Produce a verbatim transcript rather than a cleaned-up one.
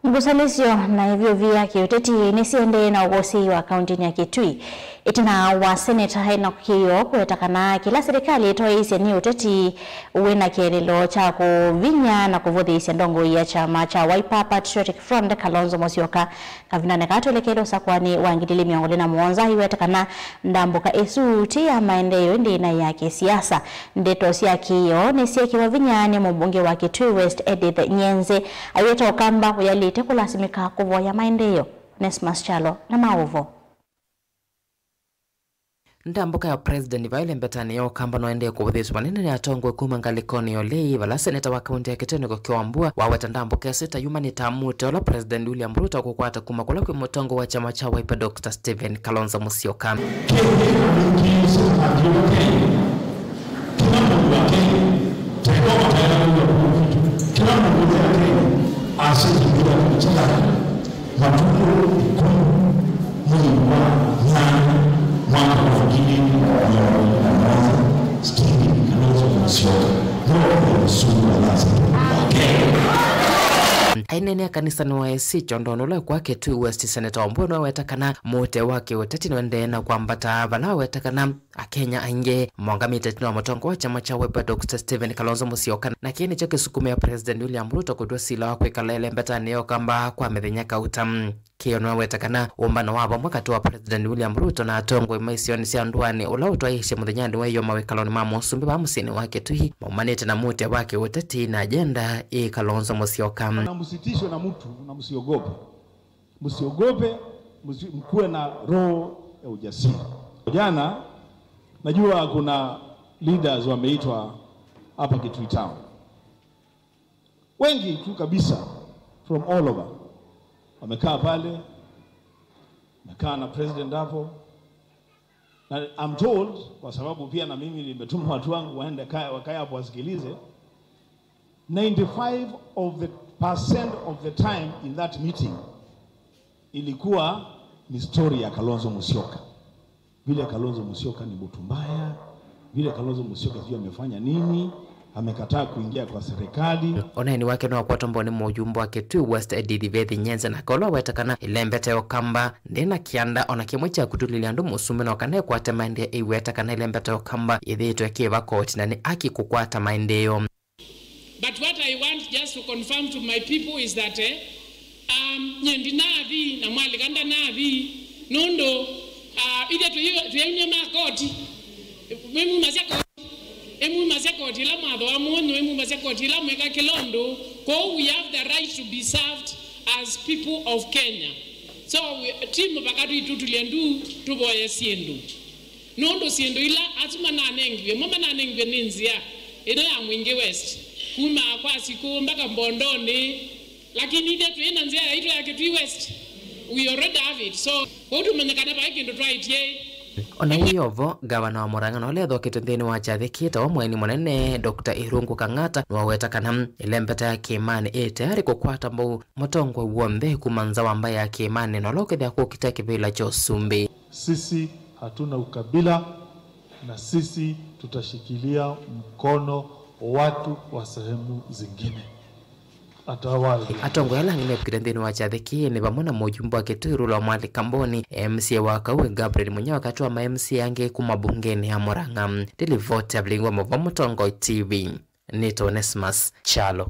Ngusanĩsyo na ĩvyũvi ya kĩũteti nĩsiendee na ũkũsĩi wa kauntinĩ ya Kitui. Ĩtina wa Seneta Enock Kĩĩo kũweta kana kĩla silikalĩ ĩtoeisye nĩ ũteti wĩna kĩeleelo kya kũvinya na kũvũthĩĩsya ndongoi ya kyama kya Wiper Patriotic Front, Kalonzo Musyoka. Kavindanĩ kaa twelekele ũsakũanĩ wa ngili ili mĩongo ĩlĩ na mũonza, aiweta kana ndambũka ĩsu ti ya maendeeo ĩndĩ na ya kĩsiasa. Ndeto sya Kĩĩo nĩsyeekĩwa vinya nĩ mũmbunge wa Kitui West Edith Nyenze, aiweta Ũkamba ũyalĩte kũlasimĩka kũvoya maendeeo. Onesmus Kyalo na maũvoo. Ndambũka ya President vaĩ lembetanĩ ya Ũkamba noendee kũvũthĩĩswa vanene nĩ atongoi kuma ngalĩkonĩ ya ũlei, vala seneta wa kaunti ya Kitui Enock Kĩĩo Wambua waweta ndambũka ĩsu ta yumanĩte mũtĩ ũla President William Ruto kũkwata kuma kũla kwĩ mũtongoi wa kyama kya Wiper Doctor Stephen Kalonzo Musyoka. Kĩla mũndũ wa Kenya, kĩla mũndũ wa Kenya, kĩla mũndũ wa Kenya asũngĩwa kĩla matukũ ĩkũmi mwei wa nyanya mwaka wa ngili ili mĩongo ĩlĩ na mũonza, Stephen Kalonzo Musyoka no mũsumbi wa Lazarus wa Kenya. Aineenea kanisanĩ wa A C kyondonĩ ũla kwa Kitui West, Seneta Wambua nĩwaweta kana mũtĩ wa kĩũteti nũendee na kwambata, vala aweta kana Akenya aingĩ maũngamĩte ĩtina wa mũtongoi wa kyama kya Wiper Doctor Stephen Kalonzo Musyoka, na kĩĩ nĩkyo kĩsukumĩe President William Ruto kũtw'a sila wa kwĩkala ĩlembetanĩ ya Ũkamba kwa mĩthenya kauta. Kĩĩo nĩwaweta kana ũmbano wa vamwe katĩ wa President William Ruto na atongoi ma isionĩ sya ndũanĩ ũla ũtwaĩĩsye mũthenyanĩ wa ĩyoo mawĩkalonĩ ma mũsumbĩ vaa mũsyĩnĩ wa Kitui maumanĩte na mũtĩ wa kĩũteti na agenda ĩ Kalonzo Musyoka. Na msitishwe na mtu na msiogope. Msiogope, msi-, mkuwe na roho ya ujasiri. Jana, najua kuna leaders wameitwa hapa Kitui Town. Wengi tu kabisa from all over. Wamekaa pale, wamekaa na president hapo. Na I'm told, kwa sababu pia na mimi nimetuma watu wangu waende kaya, wakae hapo wasikilize. Ninety-five of the percent of the time in that meeting ilikuwa ni story ya Kalonzo Musyoka. Vile Kalonzo Musyoka ni mtu mbaya, vile Kalonzo Musyoka sijui amefanya nini, amekataa kuingia kwa serikali. Ũneeni wake nĩwakwatwa mbau nĩ mũyumbe wa Kitui West Edith Bethy Nyenze, nake ũla waweta kana ĩlembeta ya Ũkamba ndĩna kĩanda ona kĩmwe kya kũtulĩlya andũ mũsumbĩ, no kana ĩkwate maendeeo, aiweta kana ĩlembeta ya Ũkamba yĩthĩĩtwe ĩkĩva koti na nĩ aki kũkwata maendeeo. But what I want just to confirm to my people is that, eh, um, nye ndinathi na mwalika ndanathi, nũndũ, uh, ithe tũyaunia ma koti, mwimumasya koti, ĩmumasya koti ĩla mwathoa mũnyũ, ĩmumasya koti ĩla mwĩka kĩla ũndũ. Kwoou we have the right to be served as people of Kenya. So we, ti mũvaka twĩtũtulye ndu tũvoye syĩndũ. Nũndũ syĩndũ ila asu mananengiwe, mo mananengiwe nĩ nzĩa ĩno ya Mwingi West, kuma kwa Sikũ mpaka Mbondonĩ, lakini ithe twĩ na nzĩa yaitũ ya Kitui West, we already have it. So, kwoou tũmenye kana vai kĩndũ twaĩtye. Ona ĩyo vo, ngavana wa Murang'a na ũla ethoketwe nthĩnĩ wa kyathĩ kĩĩ ta wa mũeni mũnene, Doctor Irungu Kang'ata, nĩwaweta kana ĩlembeta ya Kĩĩmanĩ ĩ tayarĩ kũkwata mbau mũtongoi w'onthe kuma nza wa mbaĩ ya Kĩĩmanĩ na ũla ũkethĩa kũkita kĩvĩla kya ũsumbĩ. Sisi hatuna ukabila na sisi tutashikilia mkono watu wa sehemu zingine. Atawale. Atongoi ala angĩ mevikĩte nthĩnĩ wa kyathĩ kĩĩ nĩ vamwe na mũyumbe wa Kitui Rula Mwali Kamboni, M C A wa Kaue Gabriel Munyao, katĩ wa ma M C A angĩ kuma mbungenĩ ya Murang'a. Nĩ livoti ya Vilingi wa Maũvoo Mũtongoi T V. Nĩtawa Onesmus Kyalo.